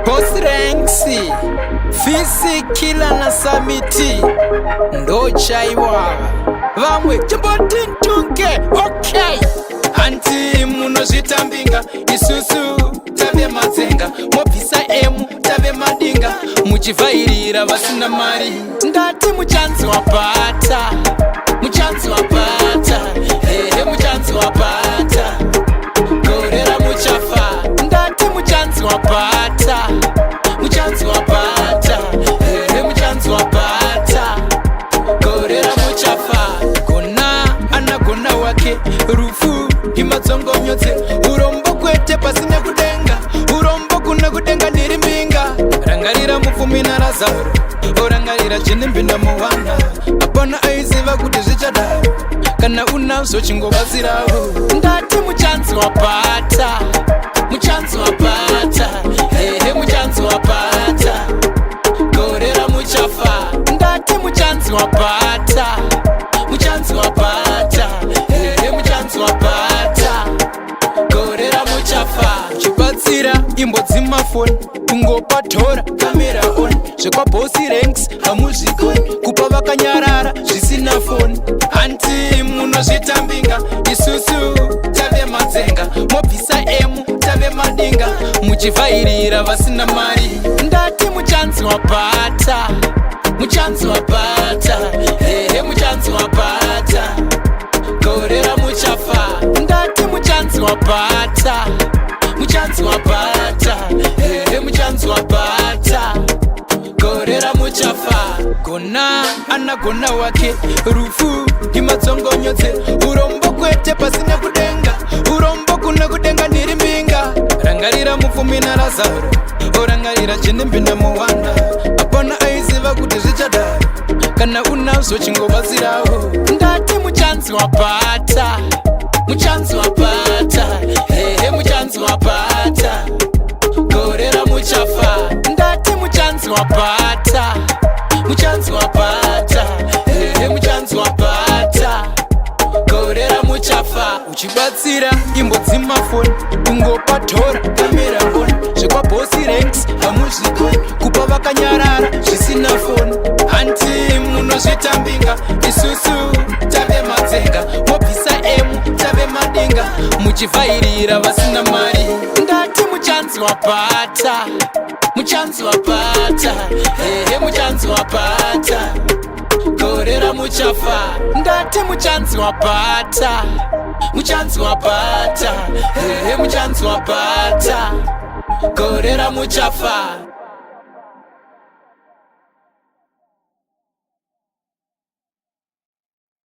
Boss Ranks, Fisi Killer na Samiti ndochaiwa vamwe chimbotintunke. Okay, hanti munozvitambinga, isusu tave madzenga, mobvisa emu tave madinga, muchivhairira vasina mari. Ndati muchanzi wapata, muchanzi wapata, hehe, muchanzi wapata, gorera muchafa. Ndati muchanzi wapata, muchanzi wapata, hehe, muchanzi wapata, gorera muchafa. Gona ana gona wake, rufu imadzongonyodze, urombo kwete pasina kudenga, urombo kuna kudenga. Ndiri mbinga, rangarira mupfumi naRazaro, orangarira chinimbi muwana. Hapana aiziva kuti zvichadaro. Kana unazvo chingobatsirawo. Ndati muchanzi wapata, muchanzi wapata, hehe, muchanzi wapata, gorera muchafa. Ndati muchanzi wapata, muchanzi wapata, hehe, muchanzi wapata, gorera muchafa. Chibatsira imbo dzimafoni kungopa tora camera on, zvekwaBoss Ranks hamuzvikoni, kupa vakanyarara zvisina foni. Hanti munozvitambinga, isusu tave madzenga, mobvisa emu tave madinga, muchivhairira vasina mari. Ndati muchanzi wapata, muchanzi wapata, hehe, muchanzi wapata, gorera muchafa. Ndati muchanzi wapata, muchanzi wapata, hehe, muchanzi wapata, gorera muchafa. Gona ana gona wake, rufu imadzongonyodze, urombo kwete pasina kudenga, urombo kuna kudenga. Ndiri mbinga, rangarira mupfumi naRazaro, orangarira chinimbi muwana. Hapana aiziva kuti zvichadaro. Kana unazvo chingobatsirawo. Ndati muchanzi wapata, muchanzi wapata, hehe, muchanzi wapata, gorera muchafa. Ndati muchanzi wapata, muchanzi wapata, hehe, muchanzi wapata, gorera muchafa. Uchibatsira imbo dzimafoni kungopa tora camera on, zvekwaBoss Ranks hamuzvikoni, kupa vakanyarara zvisina foni. Hanti munozvitambinga, isusu tave madzenga, mobvisa emu tave madinga, muchivhairira vasina mari. Ndati muchanzi wapata, muchanzi wapata, hehe, muchanzi wapata, gorera muchafa. Ndati muchanzi wapata, muchanzi wapata, hehe, muchanzi wapata, gorera muchafa.